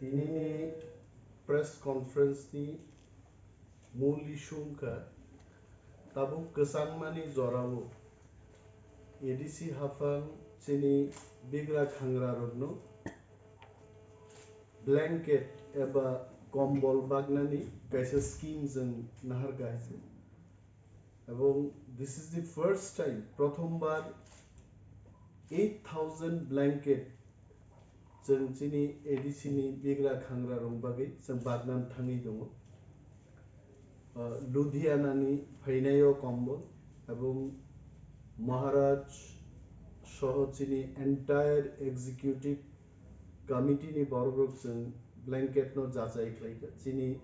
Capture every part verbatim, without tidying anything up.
Tinini press conference ni mul issue wngkha tabuk kwchangmani jorao A D C haphang chini bigra khangra rokno blanket eba kombol bagnani kaisa scheme chwng naharkha hai se. Ebong this is the first time, prothombar eight thousand blanket chwng chini A D C ni bigra khangra rok bagwi chwng bagnan thangwi tongo. Uh, Ludhiana ni phainai o kombol ebong Maharaj soho chini entire executive committee ni borok rok chwng blanket no jachai khlaikha. Chini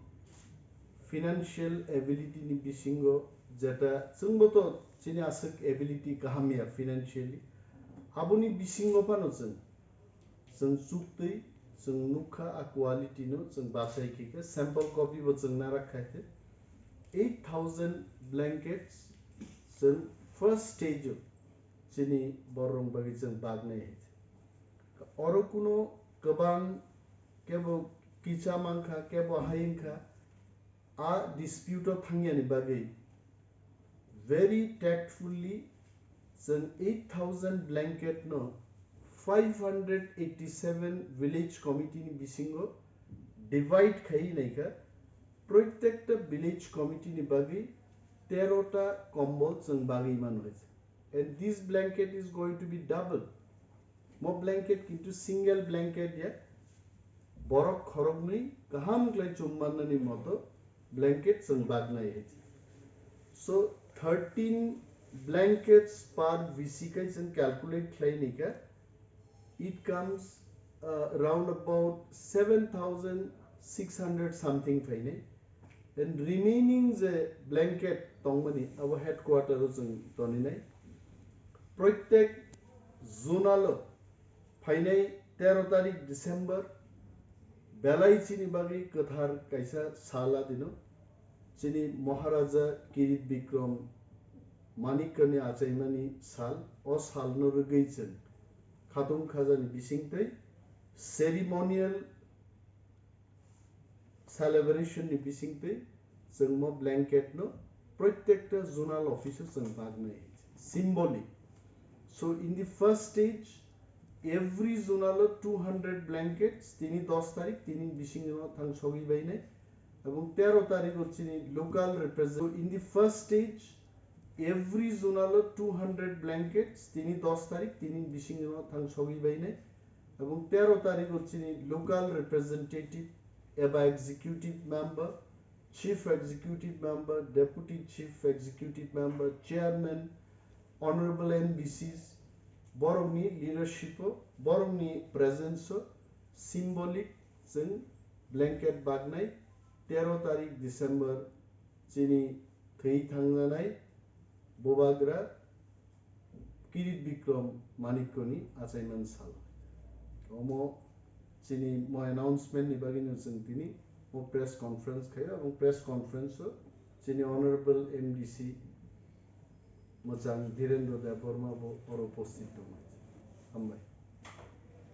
financial ability ni bisingo jeta chwngbo to chini aswk ability kaham ya financially, aboni bisingo phano chwng, chwng chuktwi chwng nukha a quality no chwng bachai khe khe sample copy bo chwng narak khai khe eight thousand blankets chwng first stage o chini borok bagwi chwng bagnai hai. Oro kuno kwbang kebo kisa mankha, kebo hai wngkha, a dispute o thangyani bagwi very tactfully chwng eight thousand blanket no five hundred eighty-seven village committee ni bisingo divide khai naikha. Protekta village committee ni bagwi tero ta kombol chwng bagwi mano hai. And this blanket is going to be double. Mo blanket kintu single blanket ya. Borok khoroknwi kaham khlai chum mannani moto blanket chwng bagnai hai. So thirteen blankets per V C kai chwng calculate khlai nika. It comes, uh, round about seven thousand six hundred something phainai. And remaining je blanket tongmani abo headquarter o chwng toninai. Protek zonal o phainai tero tarik December belai chini bagwi kwthar kaisa sal a dino. Chini Maharaja Kirit Bikram Manikya ni achaimani sal, o sal no rwgwi chwng khatung khajani bisingtwi ceremonial celebration ni bisingtwi chwng mo blanket no protekta zonal office o chwng bagnai, symbolic. So in the first stage, every zonal o two hundred blankets tini dos tarik tini bisingo thang sogwi bainai, ebong tero tarik o chini local represent-, in the first stage, every zonal o two hundred blankets tini dos tarik tini bisingo thang sogwi bainai, ebong tero tarik o chini local representative eba executive member, chief executive member, deputy chief executive member, chairman, honorable M D Cs, borokni leadership o, borokni presence o symbolic chwng blanket bagnai tero tarik December chini thwi thangjanai bubagra Kirit Bikram Manikyani achaiman sal. Omo chini mo announcement ni bagwi no chwng tini mo press conference khaio, ebong press conference o chini honorable M D C mwchang Dhirendra Debbarma bo oro uposthit tongo. Hambai.